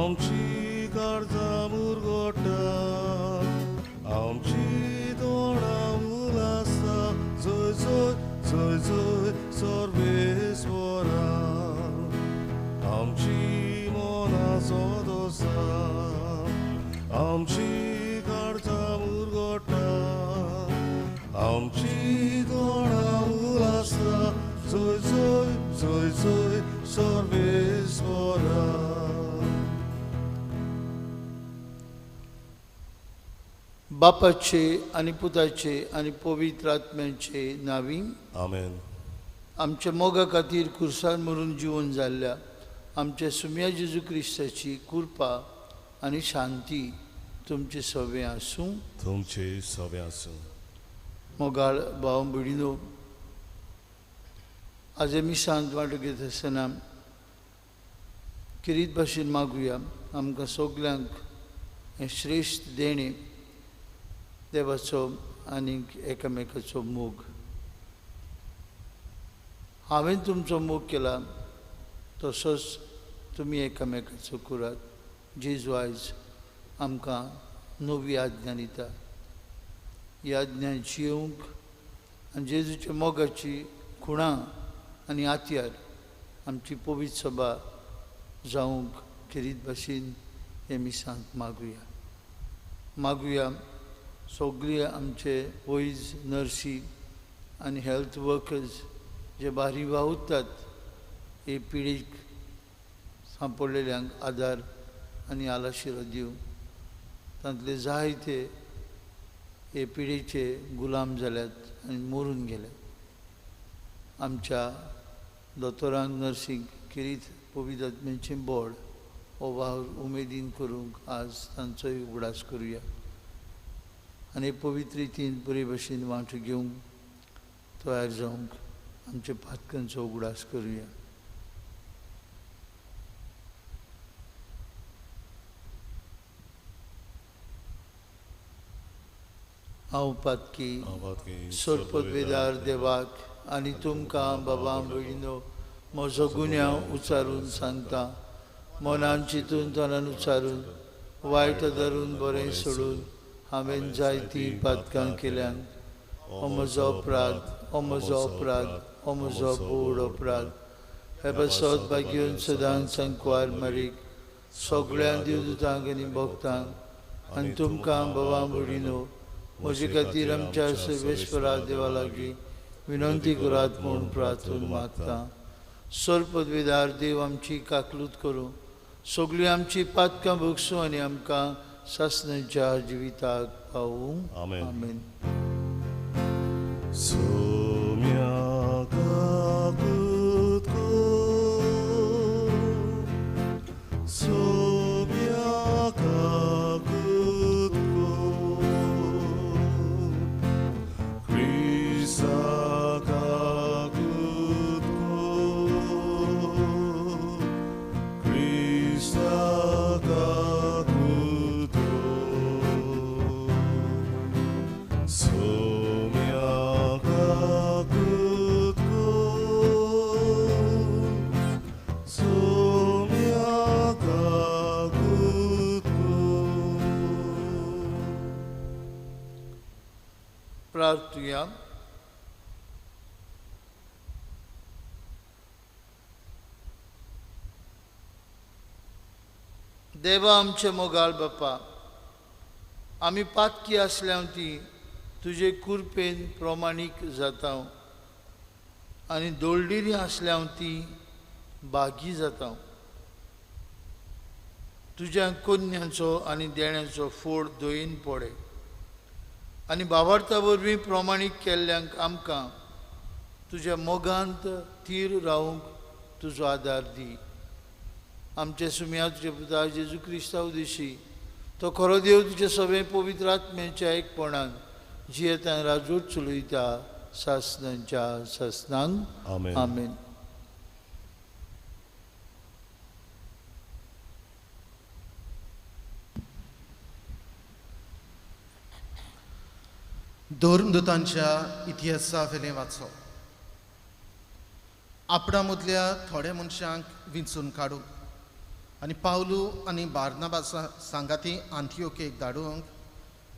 आमची काळजां मुरगोटा आमची तोंडां उलासा जय जय जय जय सर्वेस्वरा आमची मनां सोदोसा आमची काळजां मुरगोटा आमची तोंडां उलासा जय जय जय जय सर्वेस्वरा. बापाचे आनी पुताचे आनी पवित्र आत्म्याचे नांवी आमेन. आमच्या मोगा खातीर खुर्सार मरून जिवन जाल्ल्या आमच्या सुम्या जेजू क्रिस्ताची कृपा आनी शांती तुमचे सवे आसूं. तुमचे सवे आसूं. मोगाळ भाव भयणीनो, आज मिसांत वांटो घेता आसतना किरीत भाशेन मागुया आमकां सगल्यांक हें श्रेश्ठ देणें देवाचो आनीक एकामेकाचो मोग. हांवें तुमचो मोग केला तसोच तुमी एकामेकाचो करात. जेजू आयज आमकां नवी आज्ञा दिता. ही आज्ञा जियोवंक आनी जेजूच्या मोगाची खुणां आनी आत्यार आमची पवित्र सभा जावंक खेरीत भाशेन हे मिसांत मागुया. मागुया सगळे आमचे वैज, नर्सी आनी हेल्थ वर्कर्स जे बारी वावुरतात हे पिडीक सांपडलेल्यांक आदार आनी आलाशिरो दिवं. तांतले जायते हे पिडेचे गुलाम जाल्यात आनी मरून गेल्यात. आमच्या दोतोरांक, नर्सींक खेरीत पवित्र आत्म्याचें बोड हो वावर उमेदीन करूंक आज तांचोय उगडास करुया आनी पवित्र रितीन बरे भशेन वांटो घेवंक तयार जावंक आमच्या पातकांचो उगडास करुया. हांव पातकी सरपदवेदार देवाक आनी तुमकां बाबा भयणीनो म्हजो गुन्यांव उचारून सांगता. मनान चिंतून तनान उचारून वायट धरून बरें सोडून हांवें जायतीं पातकां केल्यान. हो म्हजो अपराध, हो म्हजो अपराध, हो म्हजो व्हड अपराध. हे पासत भाग्योन सदांच सांकवार मारीक सगळ्या देवदूतांक आनी भक्तांक आनी तुमकां बाबा भयणीनो म्हजे खातीर आमच्या सर्वेस्परा देवा लागीं विनंती करात म्हूण प्रार्थून मागता. सर्पदवेदार देव आमची काकलूत करूं, सगळीं आमची पातकां भोगसूं आनी आमकां सासणाच्या जिविताक पावूं. आमेन. प्रार्थुया. देवा आमचे मोगाळ बापा, आमी पातकी आसल्याव ती तुजे कृपेन प्रमाणीक जाता आनी दोळडिरी आसल्याव ती बागी जाता. तुज्या कोन्यांचो आनी देण्याचो फोड दोयीन पडे आनी बावार्ता वरवीं प्रमाणीक केल्ल्यांक आमकां तुज्या मोगांत थीर रावंक तुजो आदार दी. आमच्या सुम्या तुज्या पुता जेजू क्रिस्ता उदेशी तो खरो देव तुज्या सगळें पवित्र आत्म्याच्या एकपणान जियेतान राजूट चलयता सासणांच्या सासणांक. आमेन. धर्मदूतांच्या इतिहासा वेलें वाचो. आपणा मदल्या थोड्या मनशांक विंचून काडून आनी पावलू आनी बार्नाबासा सांगाती आंतियोकेक धाडूंक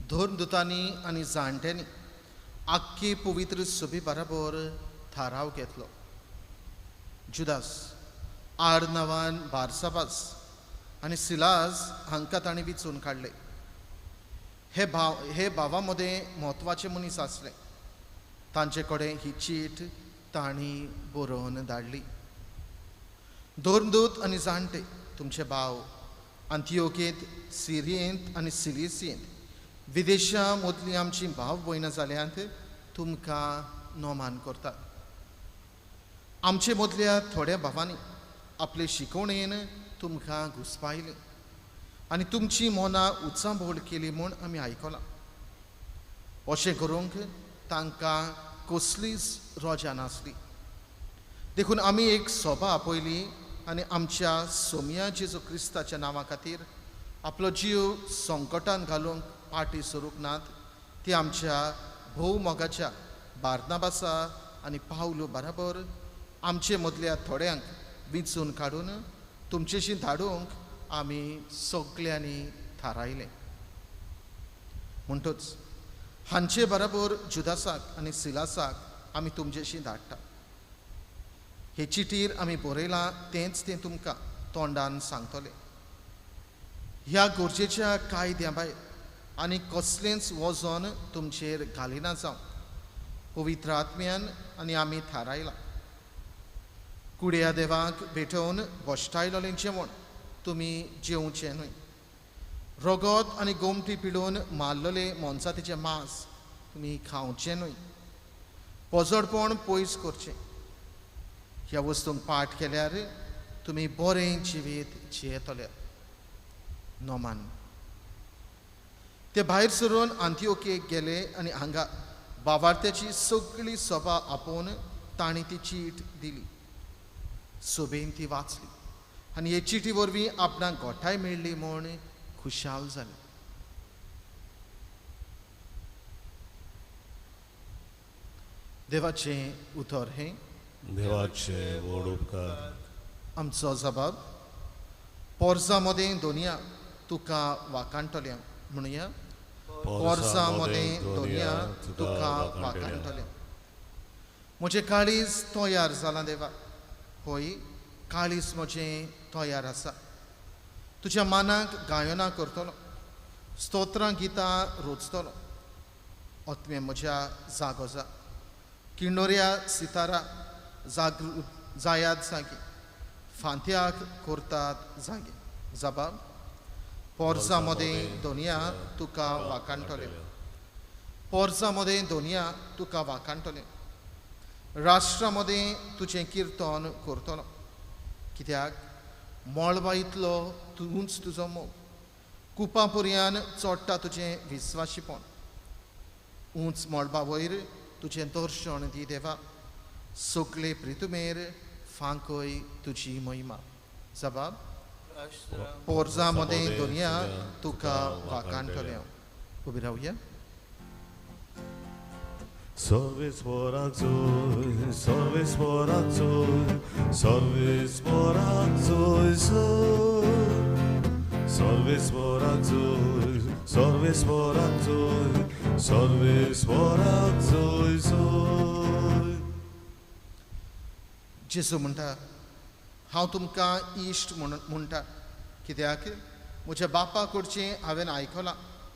धर्मदुतांनी आनी जाणट्यांनी आख्खी पवित्र सभे बराबर थाराव घेतलो. जुदास आड नांवान बार्साबास आनी सिलास हांकां तांणी विचून काडले. हे भावा मदें म्हत्वाचे मनीस आसले. तांचे कडेन ही चीट तांणी बरोवन धाडली. धर्मदूत आनी जाणटे तुमचे भाव आंतियोकेंत, सिरियेंत आनी सिलिसियेंत विदेशां मदलीं आमची भाव भयणां जाल्यांत तुमकां नोमान करतात. आमचे मदल्या थोड्या भावांनी आपले शिकवणेन तुमकां घुसपायलें आनी तुमची मनां उचांबळ केली म्हूण आमी आयकलां. अशें करूंक तांकां कसलीच रजा नासली. देखून आमी एक सभा आपयली आनी आमच्या सोमया जेजू क्रिस्ताच्या नांवा खातीर आपलो जीव संकटान घालूंक पाटी सरूंक नात ती आमच्या भोव मोगाच्या बार्नाबासा आनी पावलू बराबर आमचे मदल्या थोड्यांक विंचून काडून तुमचेशी धाडूंक आमी सगल्यांनी थारायलें. म्हणटच हांचे बराबर जुदासाक आनी सिलासाक आमी तुमचेशी धाडटा. हे चिटीर आमी बरयलां तेंच तें तुमकां तोंडान सांगतले. ह्या गरजेच्या कायद्या भायर आनी कसलेंच वजन तुमचेर घालिना जावं पवित्र आत्म्यान आनी आमी थारायलां. कुड्या देवाक भेटोवन भश्टायलोलें जेवण तुमी जेवचें न्हय. रगत आनी गोमटी पिळून मारलेले मनजातीचें मांस तुमी खावचें न्हय. पोजडपण पयस करचें. ह्या वस्तूंक पाठ केल्यार तुमी बरें जिवीत जियेतले. नोमान. ते भायर सरून आंतियोकेक गेले आनी हांगा बावार्थ्याची सगळी सभा आपोवन तांणी ती चीट दिली. सभेन ती वाचली आनी हे चिटी वरवीं आपणाक गोठाय मेळ्ळी म्हूण खुशाल जाले. देवाचें उतर हें. देवाचे व्हड उपकार. आमचो जबाब पोरसा मदें दोनया तुका वाकाणटल्या म्हणुया. पोरसा मदें दोनया तुका वाकाणटल्या. म्हजें काळीज तयार जालां देवा, हय काळीज म्हजें तयार आसा. तुज्या मानाक गायनां करतलो, स्तोत्रां गितां रोचतलो. आत्मे म्हज्या जागो जा, किंडोऱ्या सितारा जागृत जायात जागे, फांत्याक करतात जागे. जबाब पोरसा मदें दोनया तुका वाकाणटले. पोरसा मदें दोनया तुका वाकाणटले. राष्ट्रा मदें तुजें किर्तन करतलो, कित्याक मळबा इतलो तूंच तुजो मोग, कुपां पर्यान चडटा तुजें विस्वाशीपण. उंच मळबा वयर तुजें दर्शन दी देवा, सगळे प्रितुमेर फांकय तुजी महिमा. जबाब पोरसा मदें दोनया तुका वाकाणटले. उबी रावया. सर्वेस्पराक जोय, सर्वेस्पराक जोय, सर्वेस्पराक जोय, सर्वेस्पराक जोय, सर्वेस्पराक जोय, सर्वेस्पराक जोय जोय. जेजू म्हणटा, हांव तुमकां इश्ट म्हणटा, कित्याक म्हज्या बापा कडचें हांवें आयकलां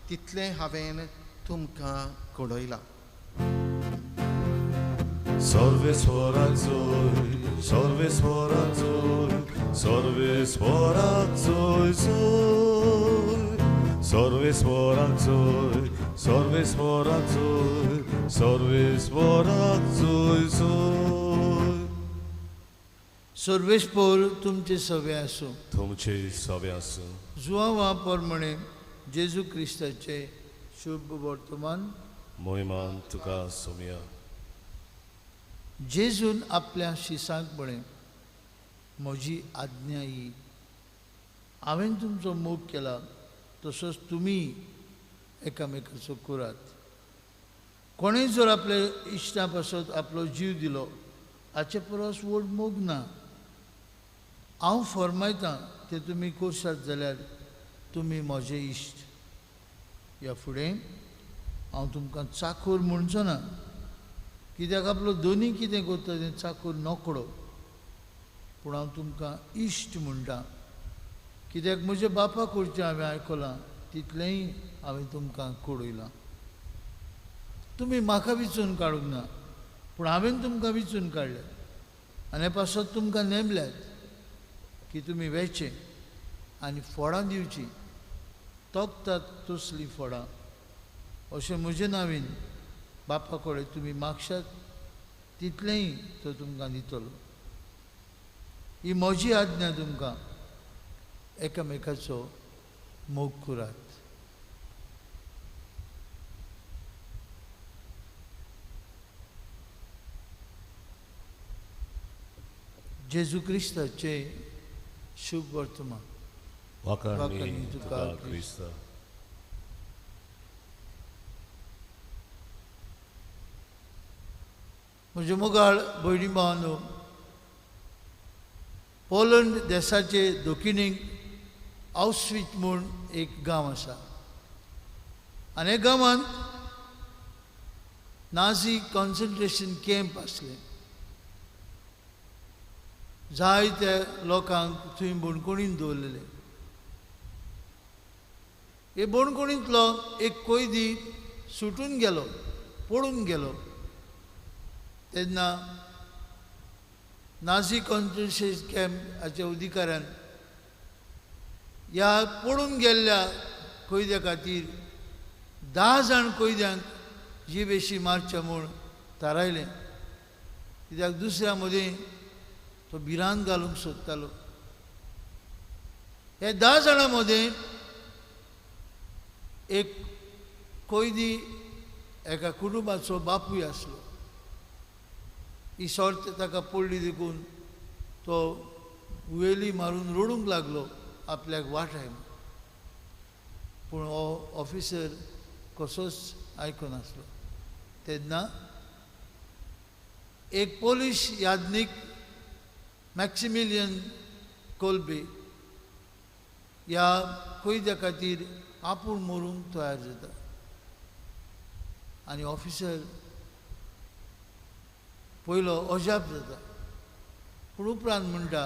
तितलें हांवें तुमकां कळयलां. सर्वेस्पराक जोय, सर्वेस्पराक जोय, सर्वेस्पराक जोय जोय, सर्वेस्पराक जोय, सर्वेस्पराक जोय, सर्वेस्पराक जोय जोय. सर्वेस्पोर तुमचे सवे आसूं. तुमचे सवे आसूं. जुआवा प्रमाणे जेजू क्रिस्ताचे शुभ वर्तमान. मोहिमान तुका सोमया. जेजून आपल्या शिसांक म्हळें, म्हजी आज्ञा ही, हांवें तुमचो मोग केला तसोच तुमी एकामेकाचो करात. कोणेय जर आपल्या इश्टा पासत आपलो जीव दिलो हाचे परस व्हड मोग ना. हांव फर्मायतां तें तुमी करशात जाल्यार तुमी म्हजे इश्ट. ह्या फुडें हांव तुमकां चाकूर म्हणचो ना, कित्याक आपलो दोनी कितें करता तें चाकूर नोकळो, पूण हांव तुमकां इश्ट म्हणटा, कित्याक म्हज्या बापा कडचें हांवें आयकलां तितलेंय हांवें तुमकां कळयलां. तुमी म्हाका विचून काडूंक ना, पूण हांवें तुमकां विचून काडलें आनी पासत तुमकां नेमल्यात की तुमी वेचें आनी फळां दिवचीं, तोखतात तसलीं फळां. अशें म्हजे नांवान बापा कडेन तुमी मागशात तितलेंय तो तुमकां दितलो. ही म्हजी आज्ञा तुमकां, एकामेकाचो मोग करात. जेजू क्रिस्ताचें शुभ वर्तमान. वाखाणनी तुका क्रिस्ता. म्हजे मोगाळ भयणी भावांनो, पोलंड देशाचे दक्षिणेक औश्विच म्हूण एक गांव आसा आनी ह्या गांवांत नाझी कॉन्सन्ट्रेशन कॅम्प आसलें. जायत्या लोकांक थंय बणकोणीन दवरलेले. हे बणकोणींतलो एक कैदी सुटून गेलो, पळून गेलो. तेन्ना नाझी कॉन्सन्ट्रेशन कॅम्प हाच्या अधिकाऱ्यान ह्या पळून गेल्ल्या कैद्या खातीर 10 जाण कैद्यांक जिवेशी मारचें म्हूण थारायलें, कित्याक दुसऱ्या मदीं तो भिरांत घालूंक सोदतालो. हे 10 जाणां मदीं एक कैदी एका कुटुंबाचो बापूय आसलो. ही शॉर्ट ताका पडली देखून तो वेली मारून रडूंक लागलो आपल्याक वाटाय. पूण हो ऑफिसर कसोच आयकनासलो. तेन्ना एक पोलीश याज्ञीक मॅक्सिमिलियन कोल्बे ह्या कैद्या खातीर आपूण मरूंक तयार जाता आनी ऑफिसर पयलो अजाप जाता, पूण उपरांत म्हणटा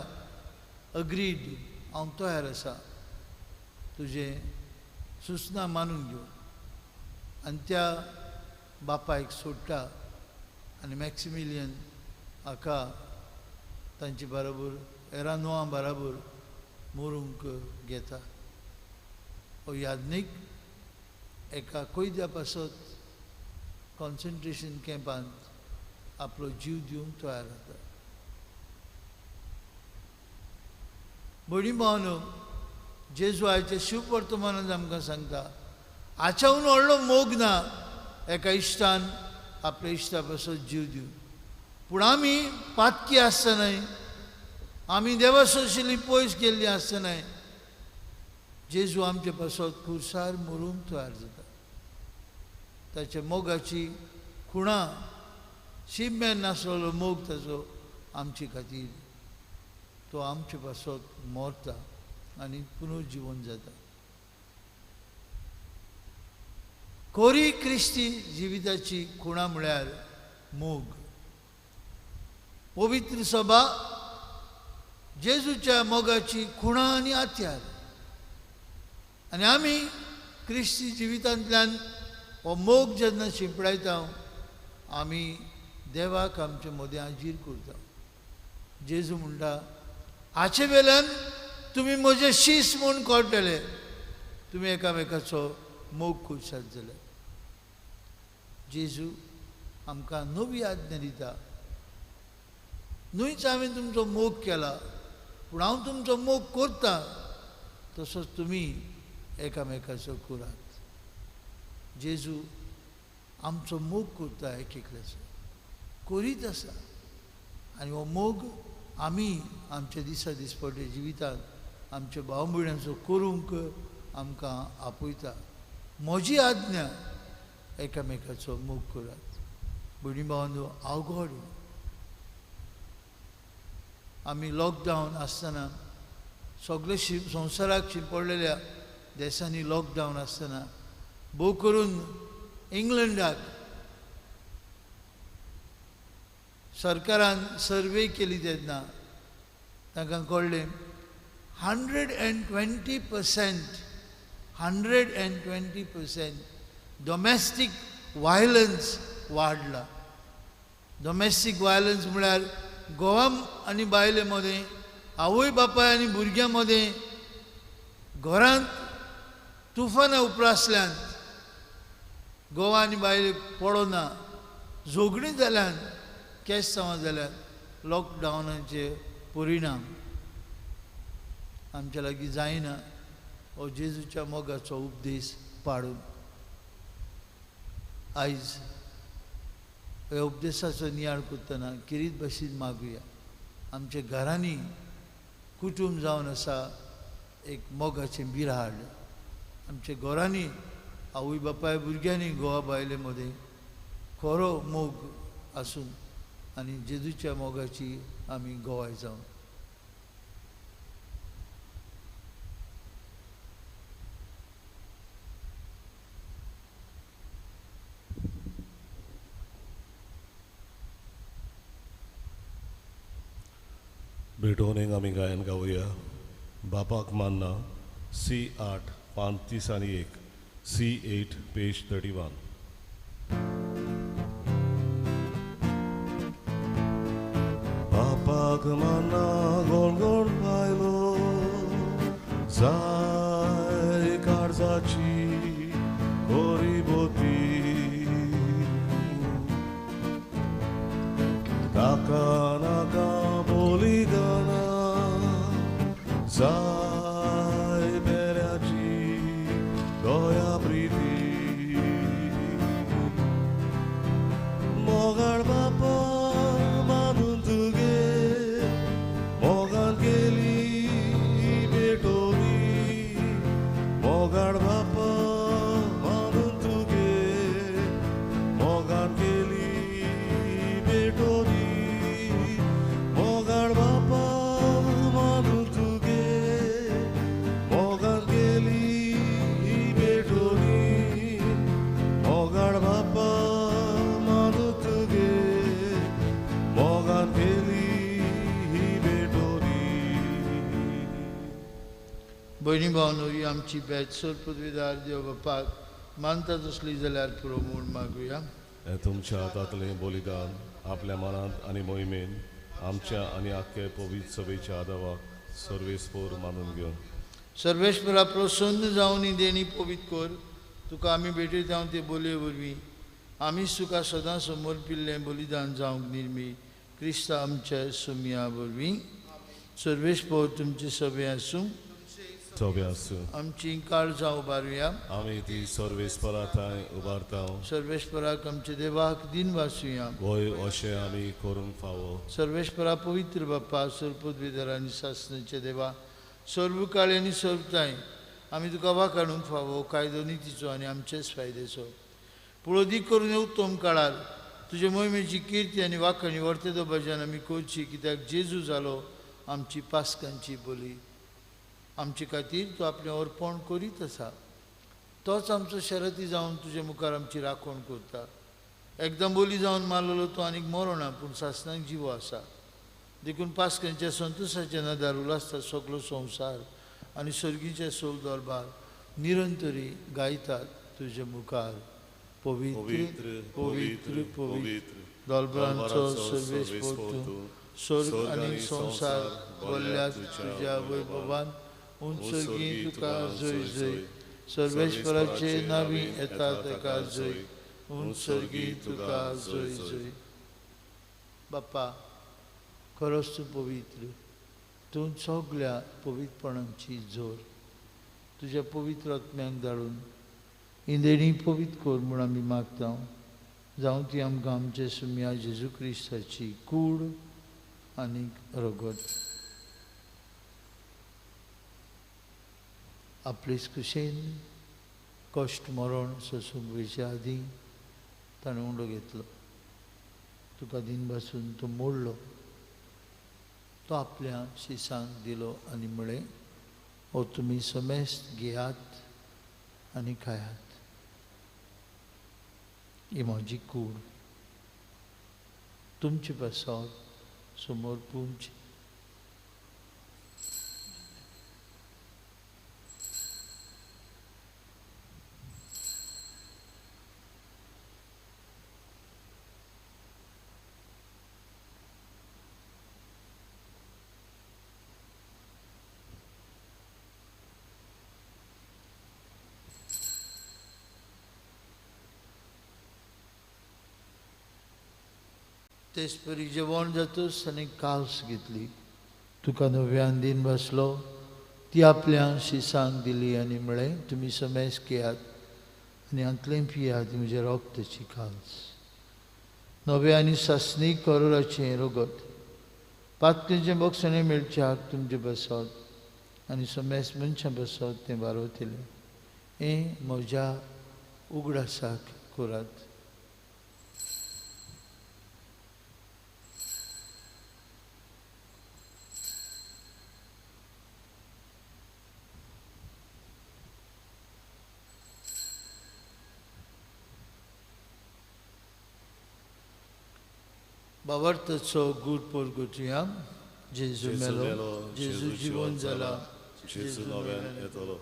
अग्रीड, हांव तयार आसा तुजें सुचना मानून घेवन. आनी त्या बापायक सोडटा आनी मॅक्सिमिलियन हाका तांचे बरोबर एरानोआ बराबर मरूंक घेता. हो याज्ञीक एका कैद्या पासत कॉन्सन्ट्रेशन कॅम्पांत आपलो जीव दिवंक तयार जाता. भयणी भावांनो, जेजू आयच्या शुभ वर्तमानांत आमकां सांगता, हाच्याहून व्हडलो मोग ना एका इश्टान आपल्या इश्टा पासत जीव दिवन. पूण आमी पातकी आसतनाय, आमी देवा सोशिल्ली पयस गेल्ली आसतनाय जेजू आमचे पासत खुर्सार मरूंक तयार जाता. ताच्या मोगाची खुणा, शिमेर नासलेलो मोग ताचो आमचे खातीर, तो आमचे पासत मरता आनी पुनर्जिवन जाता. खरी क्रिस्ती जिविताची खुणा म्हळ्यार मोग. पवित्र सभा जेजूच्या मोगाची खुणा आनी हत्यार, आनी आमी क्रिस्ती जिवितांतल्यान हो मोग जेन्ना शिंपडायता आमी देवाक आमचे मदें हाजीर करता. जेजू म्हणटा, हाचे वेल्यान तुमी म्हजे शीस म्हूण कळटले, तुमी एकामेकाचो मोग करशात जाल्यार. जेजू आमकां नवी आज्ञा दिता, न्हूच हांवें तुमचो मोग केला, पूण हांव तुमचो मोग करता तसोच तुमी एकामेकाचो करात. जेजू आमचो मोग करता एक एकल्याचो, करीत आसा आनी हो मोग आमी आमच्या दिसा दिसपट्टे जिवितांत आमच्या भाव भयणांचो करूंक आमकां आपयता. म्हजी आज्ञा एकामेकाचो मोग करात. भयणी भावांनो, अवघड आमी लॉकडावन आसतना सगळे संवसाराक शिंपडलेल्या देशांनी लॉकडावन आसतना भोव करून इंग्लंडाक सरकारान सर्वे केली तेन्ना तांकां कळ्ळें 120%, 120% डोमेस्टीक वायलन्स वाडला. डोमेस्टीक वायलन्स म्हळ्यार घोवा आनी बायले मदें, आवय बापाय आनी भुरग्यां मदें घरांत तुफानां उप्रासल्यान घोवा आनी बायले पडना, झगडीं जाल्यान, केस्तांवां जाल्यान लॉकडावनाचे परिणाम आमच्या लागीं जायना. हो जेजूच्या मोगाचो उपदेश पाडून आयज ह्या उपदेशाचो नियाळ करतना किरीत भाशेन मागुया. आमच्या घरांनी कुटूंब जावन आसा एक मोगाचें बिराड. आमच्या घरांनी आवय बापाय भुरग्यांनी घोवा बायले मदें खरो मोग आसून आनी जेजूच्या मोगाची आमी गवाय जावन. भेटोवणेक आमी गायन गावया बापाक मान्ना C8 पान 31, C8 page 31. बापाक मान्ना गोड गोड पायलो जाय काळजाची कोरीबोती ताका नाका बलिदाना जाय बेऱ्याची दया प्रिती मोगाळ बापा मानून तुगे मोगान केली भेटोनी मोगाळ बापा मानून तुगे मोगान केली भेटोनी मोगाळ बापा मानून तुगे मोगान केली भेटोनी मोगाळ बापा मानून तुगे मोगान केली भेटोनी. भयणी भावनो, ही आमची भेट सोर पदवीदार देव बापाक मानता तसली जाल्यार पुरो म्हूण मागुया. तुमच्या हातांतलें बलिदान आपल्या मनांत आनी मोहिमेन आमच्या आनी आख्खे पवित्र सभेच्या आदावाक सर्वेस्पोर मानून घेवन सर्वेस्परा प्रसन्न जावन ही देणी पवित्र कर. तुका आमी भेटयता ते बोलये वरवीं आमीच तुका सदां समर्पिल्लें बलिदान जावंक निर्मी क्रिस्ता आमच्या सुमया वरवीं. सर्वेस्पोर तुमचे सभे आसूं. सभे आसूं. आमची काळजां उबारुया. आमी ती सर्वेस्परा थंय उबारता. सर्वेस्पराक आमच्या देवाक दिन वासुया. गोय अशें आमी करूंक फावो. सर्वेस्परा पवित्र बाप्पा सर्वपदवीधर आनी सासणाचे देवा सर्व काळ आनी सर्वताय आमी तुका वाखाणूंक फावो कायदो नितीचो आनी आमचेच फायद्याचो. पूण अदीक करून उत्तम काळार तुजे मोहिमेची किर्ती आनी वाखाणी वर्ते भजन आमी करची कित्याक जेजू जालो आमची पास्कांची बोली. आमचे खातीर तो आपलें अर्पण करीत आसा. तोच आमचो शरती जावन तुजे मुखार आमची राखण करता. एकदम बोली जावन मारलेलो तो आनीक मरोना पूण सासणाक जिवो आसा. देखून पास्कांच्या संतोशाच्या नदार उलासता सगलो संवसार आनी सर्गीचे सोल दरबार निरंतरी गायतात तुजे मुखार. पवित्र पवित्र पवित्र दलबरांचो सर्वेस्पोर तूं स्वर्ग आनी संवसार भरल्या तुज्या वैभवान. उंच सर्गी तुका जय जय. सर्वेस्पराचे नावी येता ताका जय. उंच सर्गी तुका जय जय. बाप्पा खरोच तूं पवित्र, तूं सगल्या पवित्रपणांची जोर. तुज्या पवित्र आत्म्यांक धाडून इंदेणी पवित्र कर म्हूण आमी मागता. जावं ती आमकां आमचे सुमया जेजू क्रिस्ताची कूड आनी रगत. आपलेच कुशेन कश्ट मरण सोसूंक वयचे आदीं ताणें उंडो घेतलो. तुका दिन बासून तो मोडलो. तो आपल्या शिसांक दिलो आनी म्हळें, हो तुमी समेस्त घेयात आनी खायात. ही म्हजी कूड तुमचे पासत समर्पूंची. तेच परी जेवण जातूच ताणें कास घेतली, तुका नव्यान दिन बसलो, ती आपल्या शिसांक दिली आनी म्हळें, तुमी समेस घेयात आनी हांतलें पियात, म्हज्या रोगताची कास. नव्या आनी सासणीक करोराचें रगत पातकेचें बक्षणें मेळच्याक तुमचें बसत आनी समेस मनशां बसत तें बारवतलें. हें म्हज्या उगडासाक करात. बावर्तचो गूढ पोरगुटया. जेजू मेलो, जेजू जिवन जाला, जेजू नव्यान येतलो.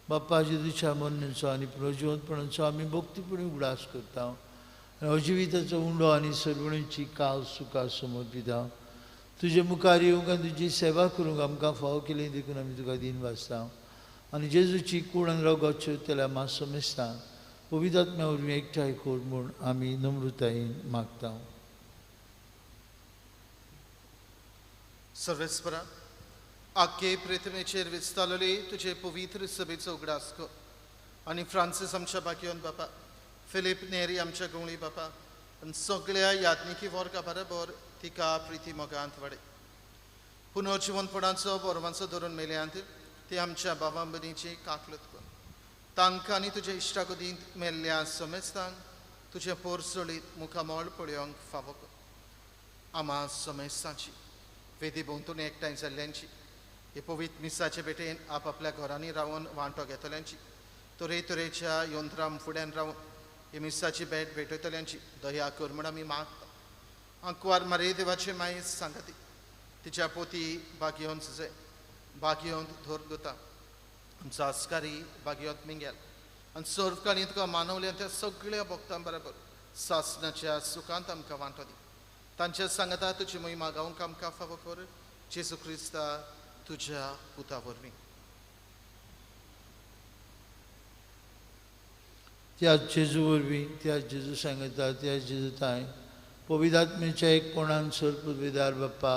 बाप्पा जेजूच्या मरणाचो आनी पुनर्जिवंतपणाचो आमी भक्तीपणी उगडास करता आनी अजिविताचो उंडो आनी सर्वणीची काल सुखा समर्पिता. तुजे मुखार येवंक आनी तुजी सेवा करूंक आमकां फावो केली देखून आमी तुका दिन वाचता आनी जेजूची कूड आनी रगत चोयतल्या मात समेस्तां पवित्र आत्म्या वरवीं एकठांय कर म्हूण आमी नम्रतायेन मागता. सर्वेस्परा, आख्खे पृथ्वीचेर विस्तारलेली तुजे पवित्र सभेचो उगडास कर आनी फ्रांसीस आमच्या बाकियोन बापा, फिलीप नेरी आमच्या गवळी बापा आनी सगळ्या याज्ञिकी वर्गा बरोबर तिका प्रिती मोगांत वाडय. पुनर्जिवनपणाचो बरोवांचो धरून मेल्यांत ती आमच्या बाबा भयणीची काकलत कर. तांकां आनी तुज्या इश्टागतींत मेल्ल्या समेस्तांक तुजें पोरसोळीत मुखामळ पळोवंक फावो कर. आमा समेस्तांची वेदी भोंवतणी एकठांय जाल्ल्यांची, हे पवित्र मिसाचे भेटेन आपआपल्या घरांनी रावन वांटो घेतल्यांची, तरेतरेच्या यंत्रां फुड्यान रावन हे मिसाची भेट भेटयतल्यांची दया कर म्हूण आमी मागता. आंकवार मारे देवाचे मायेस सांगती, तिच्या पोती बागियोन सुजे बागियोन धोर दोता आमचो आस्कारी बागियोत मिंगेल आनी सर्वकाळी तुका मानवल्या त्या सगळ्या भक्तां बरोबर सासणाच्या सुखांत आमकां वांटो दी. तांच्या सांगता तुजी मोहिमा गावंक आमकां फावो कर, जेजू क्रिस्ता तुज्या पुता वरवीं. त्या जेजू वरवीं, त्या जेजू सांगता, त्या जेजू ताय पवित्र आत्म्याच्या एकपणान सर्वपदवीदार बाप्पा,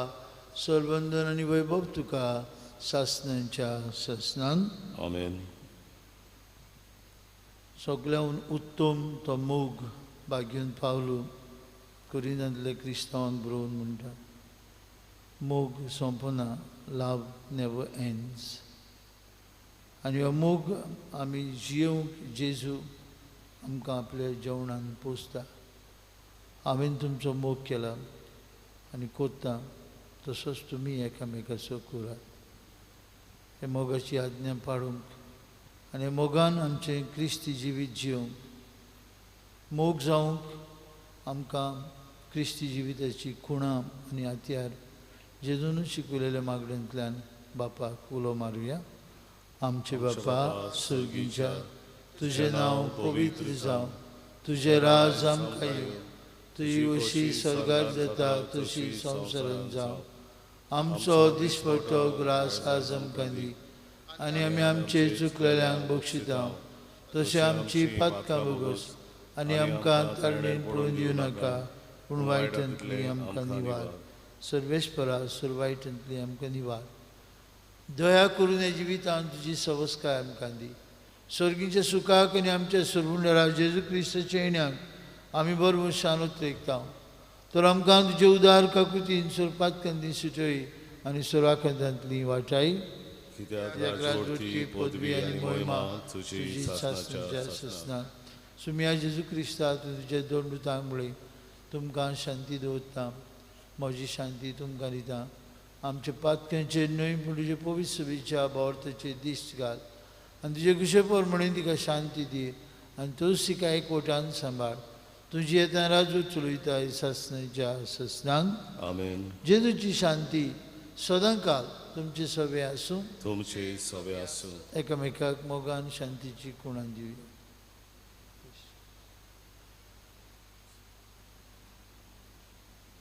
सर्वंदन आनी वैभव तुका सासणांच्या सासणान. आमेन. सगळ्याहून उत्तम तो मोग बागेवन पावलो कोरिंतांतले क्रिस्तांवांक बरोवन म्हणटा, मोग सोंपना, लव नेवर एंड्स. आनी हो मोग आमी जियोवंक जेजू आमकां आपल्या जेवणान पोसता. हांवें तुमचो मोग केला आनी कोत्ता तसोच तुमी एकामेकाचो करात. हे मोगाची आज्ञा पाळूंक आनी मोगान आमचें क्रिस्ती जिवीत जियोवंक, मोग जावंक आमकां क्रिस्ती जिविताची खुणां आनी हत्यार जेजून शिकयलेल्या मागण्यांतल्यान बापाक उलो मारुया. आमचे बापा सर्गीच्या, तुजें नांव पवित्र जावं, तुजें राज आमकां येवं, तुजी वशी स्वर्गार जाता तशी संवसारांत जावं. आमचो दिसपट्टो ग्रास आज आमकां दी आनी आमी आमचे चुकलेल्यांक बक्षिता तशें आमची पातकां भोगोस आनी आमकां तारणेन पळोवन दिवं नाका, पूण वायटांतली आमकां निवार. सर्वेस्परा, सर्व वायटांतली आमकां निवार. दया करून ह्या जिवितांत तुजी सवस्काय आमकां दी. सर्गीच्या सुखाक आनी आमच्या सर्वुंडरा जेजू क्रिस्ताच्या येण्याक आमी बरोबर शानोत रेखता. तर आमकां तुजे उदार काकुतीन सोरपातकांती सुटय आनी सोराखंतांतली वाटाय. पदवी आनी मोहिमा तुजी सासणाच्या सासणाक. सुमिया जेजू क्रिस्ता, तुजे दोन दुतांक मुळे तुमकां शांती दवरता, म्हजी शांती तुमकां दिता. आमच्या पातक्यांचेर न्हय पूण तुजे पवित्र सभेच्या भावार्थाचेर दिश्ट घाल आनी तुजे कुशे प्रमाणे तिका शांती दी आनी तूंच तिका एकवटान सांबाळ. तुजी येता राजू चलयता सासनाच्या ससनांक. आमेन. जेजूची शांती सदांकाल तुमचे सवे आसूं. तुमचे सवे आसूं. एकामेकाक मोगान शांतीची कुणां दिवया.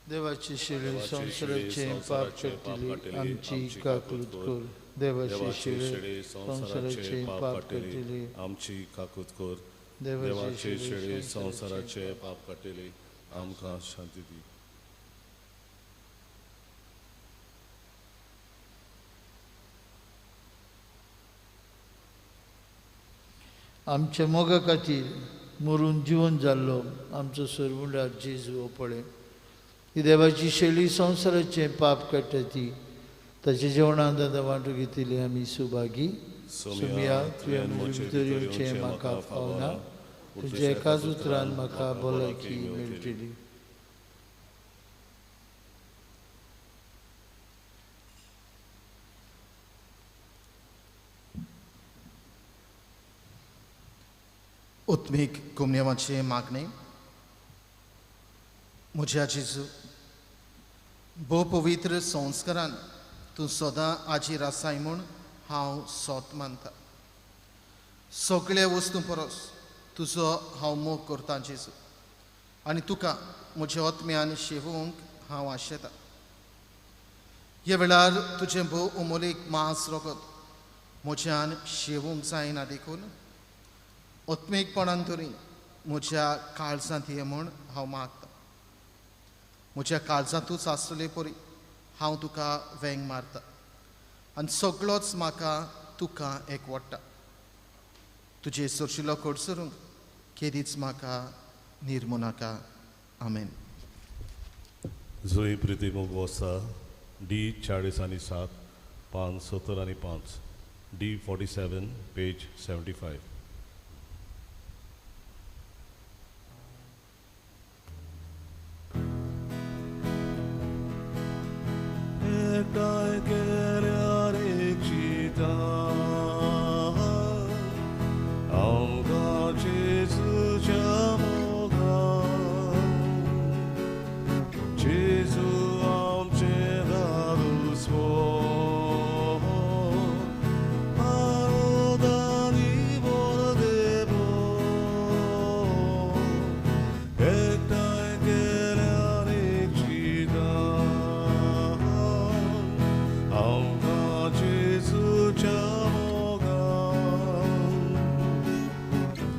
देवाची शिळे संवसाराचे पाप काडटली आमची काकूत कर. देवाची शिळे संवसाराचे पाप काडटली आमची काकूत कर. देवाचे शिळे संवसाराचे पाप काडटली आमकां शांती दी. आमच्या मोगा खातीर मरून जिवन जाल्लो आमचो सरमुंडार जेजू हो पळय ही देवाची शैली संवसाराचें पाप काडटा ती ताच्या जेवणांत आतां वांटू घेतिल्ली आमी सुभागी. सोमिया, तुवें म्हजे भितर येवचें म्हाका फावना, तुज्या एकाच उतरान म्हाका भलायकी मेळटली. उत्मीक कुमनेवाचें मागणें. म्हज्या जेजू, भोव पवित्र संस्कारान तूं सदां आजीर आसाय म्हूण हांव सोत मानता. सगळे वस्तू परस तुजो हांव मोग करतां जेजू आनी तुका म्हज्या आत्म्यान शेवूंक हांव आशेतां. ह्या वेळार तुजें भोव अमोलीक मांस रगत म्हज्यान शेवूंक जायना देखून आत्मीकपणान तरी म्हज्या काळजांत ये म्हूण हांव मागतां. म्हज्या काळजांतूच आसले परी हांव तुका वेंग मारता आनी सगळोच म्हाका तुका एकवडटा. तुजे सोरशिलो कडसरूंक केदीच म्हाका निर्मू नाका. आमेन. जुई प्रिती मोग आसा डी 40 आनी 7 पान 70 आनी 5 डी 47 पेज 75. एकठांय केल्यार एक चिंता आमकां जेजूच्या मोगान, जेजू आमचें दादूसपो आरोदानी बोरदेवो. एकठांय केल्यार एक चिंता आमकां जेजूच्या मोगान,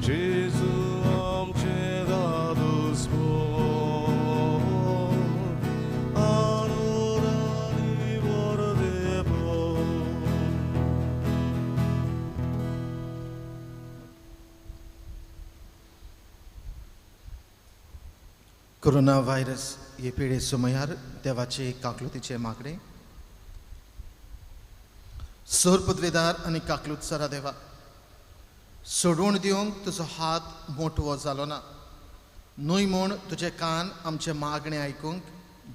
जेजू आमचें दादूसपो आरोदानी बोरदेवो. कोरोना व्हायरस हे पिडे समयार देवाचे काकलुतीचे मागणें. सर पदवेदार आनी काकलूत सरा देवा, सोडवण दिवंक तुजो हात मोटवो जालो ना न्हय म्हूण तुजे कान आमचे मागणें आयकूंक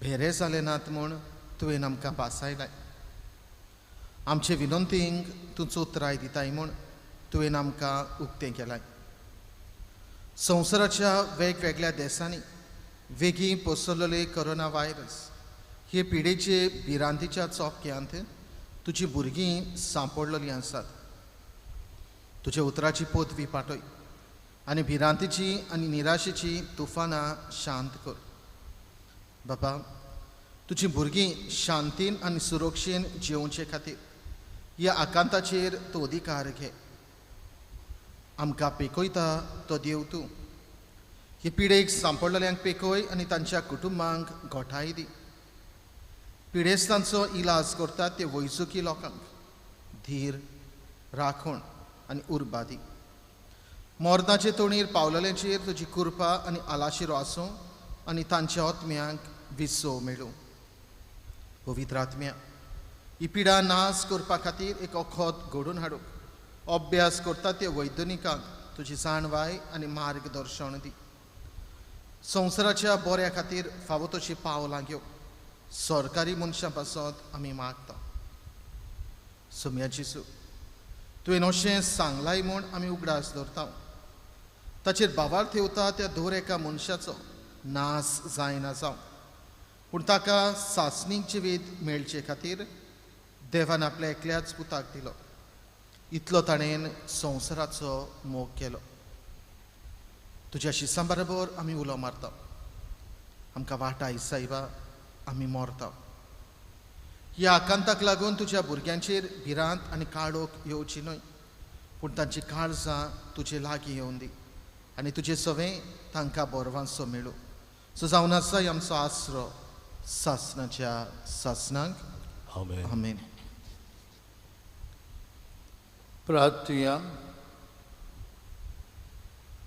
भेरे जाले नात म्हूण तुवें आमकां पासायलाय. आमचे विनंतींक तूं चोत्राय दिताय म्हूण तुवें आमकां उक्तें केलाय. संवसाराच्या वेगवेगळ्या देशांनी वेगीं पसरलेले कोरोना व्हायरस हे पिडेचे भिरांतीच्या चोपक्यांत तुजी भुरगीं सांपडलेलीं आसात. तुज्या उतराची पदवी पाटय आनी भिरांतीची आनी निराशेची तुफानां शांत कर. बाबा, तुजी भुरगीं शांतीन आनी सुरक्षेन जियोवचे खातीर ह्या आकांताचेर तूं अधिकार घे. आमकां पेकयता तो देव तूं. हे पिडेक सांपडलेल्यांक पेकय आनी तांच्या कुटुंबांक घोटाय दी. पिडेस्तांचो इलाज करतात ते वैजकी लोकांक धीर, राखण आनी उर्बा दी. मरणाचे तोणीर पावलेल्यांचेर तुजी कृपा आनी आलाशिरो आसूं आनी तांच्या आत्म्यांक विसव मेळूं. पवित्र आत्म्या, ही पिडा नाश करपा खातीर एक वखद घडोवन हाडूंक अभ्यास करता ते वैज्ञानिकांक तुजी जाणवाय आनी मार्गदर्शन दी. संवसाराच्या बऱ्या खातीर फावो तशी पावलां घेव सरकारी मनशां पासत आमी मागता. सोम्या जेजू, तुवें अशें सांगलाय म्हूण आमी उगडास दवरता. ताचेर भावार थेवता त्या दर एका मनशाचो नास जायना जावं, पूण ताका सासणीक जिवीत मेळचे खातीर देवान आपल्या एकल्याच पुताक दिलो. इतलो ताणें संवसाराचो मोग केलो. तुज्या शिसां बरोबर आमी उलो मारता, आमकां वाटाय सायबा, आमी मरता. ह्या आकांताक लागून तुज्या भुरग्यांचेर भिरांत आनी काळोख येवची न्हय, पूण तांची काळजां तुजे लागीं येवन दी आनी तुजे सवें तांकां बरवांसो मेळूं. सो जावन आसा आमचो आसरो सासणाच्या सासणाक. आमेन. आमेन. प्रार्थुया.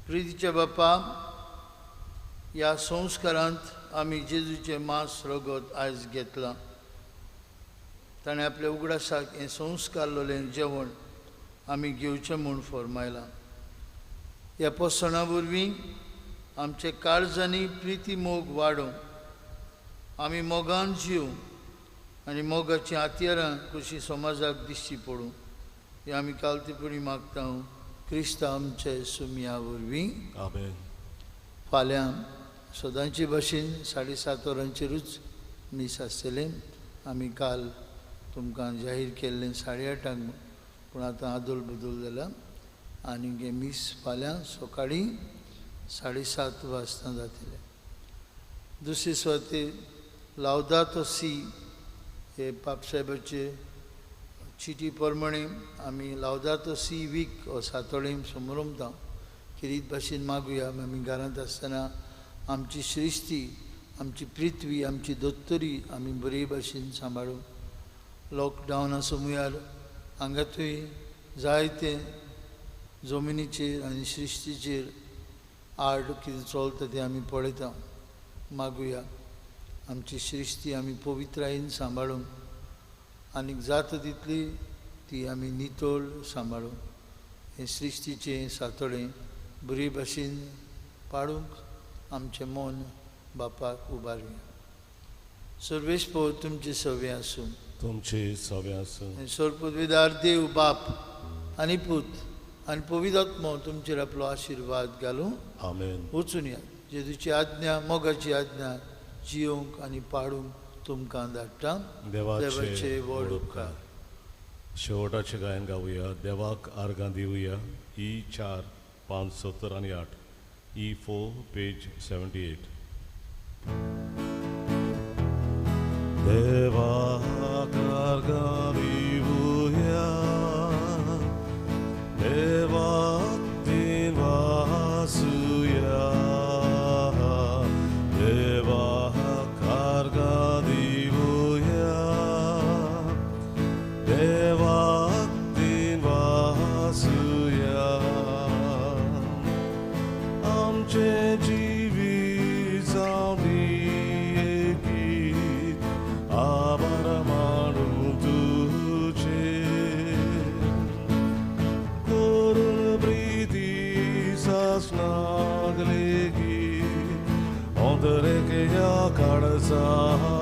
प्रितीच्या बापा, ह्या संस्कारांत आमी जेजूचें मांस रगत आयज घेतलां. ताणें आपल्या उगडासाक हें संस्कारलेलें जेवण आमी घेवचें म्हूण फर्मायलां. ह्या पोसणा वरवीं आमचे काळजांनी प्रिती मोग वाडोवं, आमी मोगान जिवं आनी मोगाचीं हत्यारां कशी समाजाक दिश्टी पडूं, हें आमी कालतेपणी मागता क्रिस्तांव आमचे सुमया वरवीं. आमेन. फाल्यां सदांचे भाशेन 7:30 वरांचेरूच मीस आसतलें. आमी काल तुमकां जाहीर केल्लें 8:30, पूण आतां आदोल बदल जाला आनी हें मीस फाल्यां सकाळीं 7:30 वाजता जातलें. दुसरे सुवातेर लावदातो सी हे पापसाहेबाचे चिटी प्रमाणे आमी लावदातो सी वीक हो सातोळें समरमता. खेरीत भाशेन मागुया आमी घरांत आसतना आमची सृश्टी, आमची पृथ्वी, आमची दोत्तरी आमी बरे भाशेन सांबाळूं. लॉकडावना समयार हांगातूय जायते जमिनीचेर आनी सृश्टीचेर आड कितें चलता तें आमी पळयता. मागुया आमची सृश्टी आमी पवित्रायेन सांबाळूंक आनीक जाता तितली ती आमी नितळ सांबाळूंक, हें सृश्टीचें सातोळें बरे भाशेन पाडूंक आमचें मन बापाक उबारुया. सर्वेस्पोर तुमचें सवें आसूं. तुमचे सवें आसूं. सर्वपदवीदार देव बाप आनी पूत आनी पवित्र आत्मो तुमचेर आपलो आशिर्वाद घालूं. आमेन. वचून या. जेजूची आज्ञा, मोगाची आज्ञा जियोंक आनी पाडूंक तुमकां धाडटा. देवाचे व्हड उपकार. शेवटाचें गायन गावया. देवाक आर्गां दिवया. ई 4 5 70 आनी 8. ई 4 पेज 78. देवाक आर्गां दिवया, देवाक दिवासुया, देवाक आर्गां दिवया, देवाक दिवासुया. आमचें जिवीत जावं दी गीत, आभार मानूं तुजें, करून प्रिती सासणाक लेगीत अंतरेकया काळजाचेर.